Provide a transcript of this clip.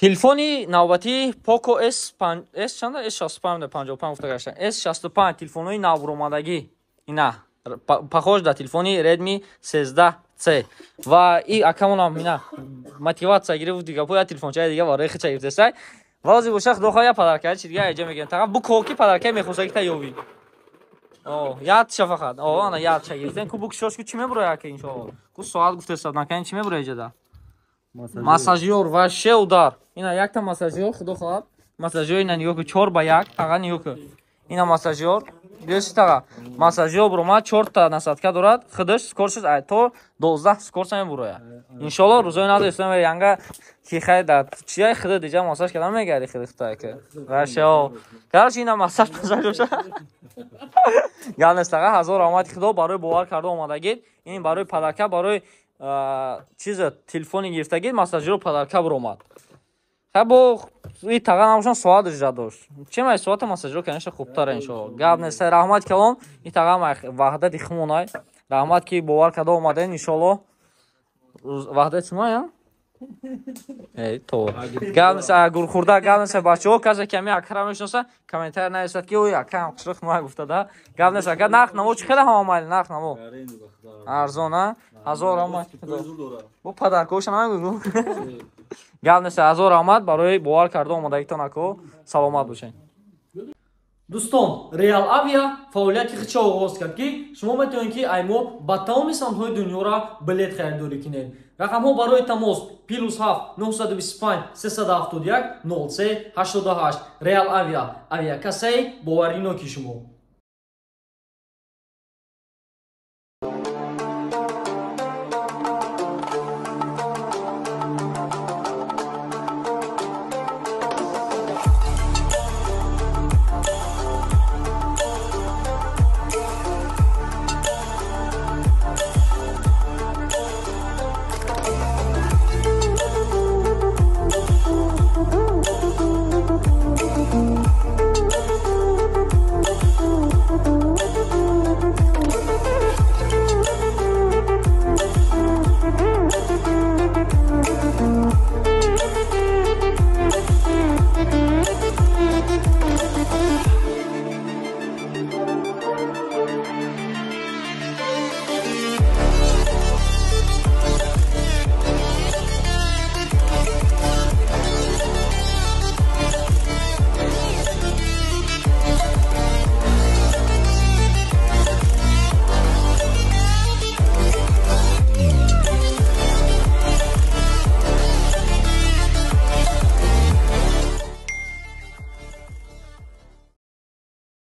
Телефони навбатӣ Poco S5, S чанда, S65, 55 гуфта гашта, S65, телефонҳои навбуромадагӣ. Ина похож да телефони Redmi 13C. Ва и акамонам ина мотивация гирифт, дига по я телефончаи дига барои хича гирифтесай. Ва ози боша, худо хоҳ, я подарка чи дига эҷа мегирем. Тақа буко ки подарка мехоста ки та ёви. О, ядша фақат. О, ана ядша гирифтем. Ку букшош ку чӣ мебуроя ка, иншоалло. Ку соат гуфтесад, накани чӣ мебуроя эҷада? Массажёр, вообще удар. Ина якта массажёр, худо хоҳад. Массажёр ина нигоҳ ку, 4 ба 1, таға нигоҳ ку. Ина массажёр. Биёси, таға. Массажёр буромад, 4 та насадка дорад, худаш скоростьш ай то 12 скорость мебуроя. Иншоалло, рӯзои назд ислом янга ки хай да чия худа диҷа массаж кардан мегарди худ хутай ки. Вообще о. Короче, ина массаж боша. Гап нест, таға, ҳазор раҳмати худо барои бовар карда омадагид. Ин барои подарка, барои чиза телефони гирифтагид, массажёр подарка буромад. Хай, бо и таға набошан, соат иҷра дошт. Чем ай соата массажёр, конечно, хубтара, иншоалло. Гап нест, раҳмат калон. И таға ваҳдати хумонай. Раҳмат ки бовар карда омаден, иншоалло. Ваҳдати шумо я? Эй, то. Гап нест, гурхурда, гап нест, бачаҳо, касе ки ами акара мешиноса, комментарий нависад ки ой, акам қишлоқ ма гуфта да. Гап нест, ака, нарх наво чӣ хеле ҳама майли, нарх наво. Арзон, а? Ҳазор раҳмат. Бо подаркоша намегӯ. Гап нест, ҳазор раҳмат барои бовар карда омадагитон, ако, саломат бошед. Дӯстон, Реал Авиа фаъолияти худша оғоз кард, ки шумо метавонед, ки ай мо ба тамоми самтҳои дунёра билет харидорӣ кунед. Рақамҳо барои тамос: +7 925 371 03 88. Реал Авиа, авиакассаи бовариноки шумо.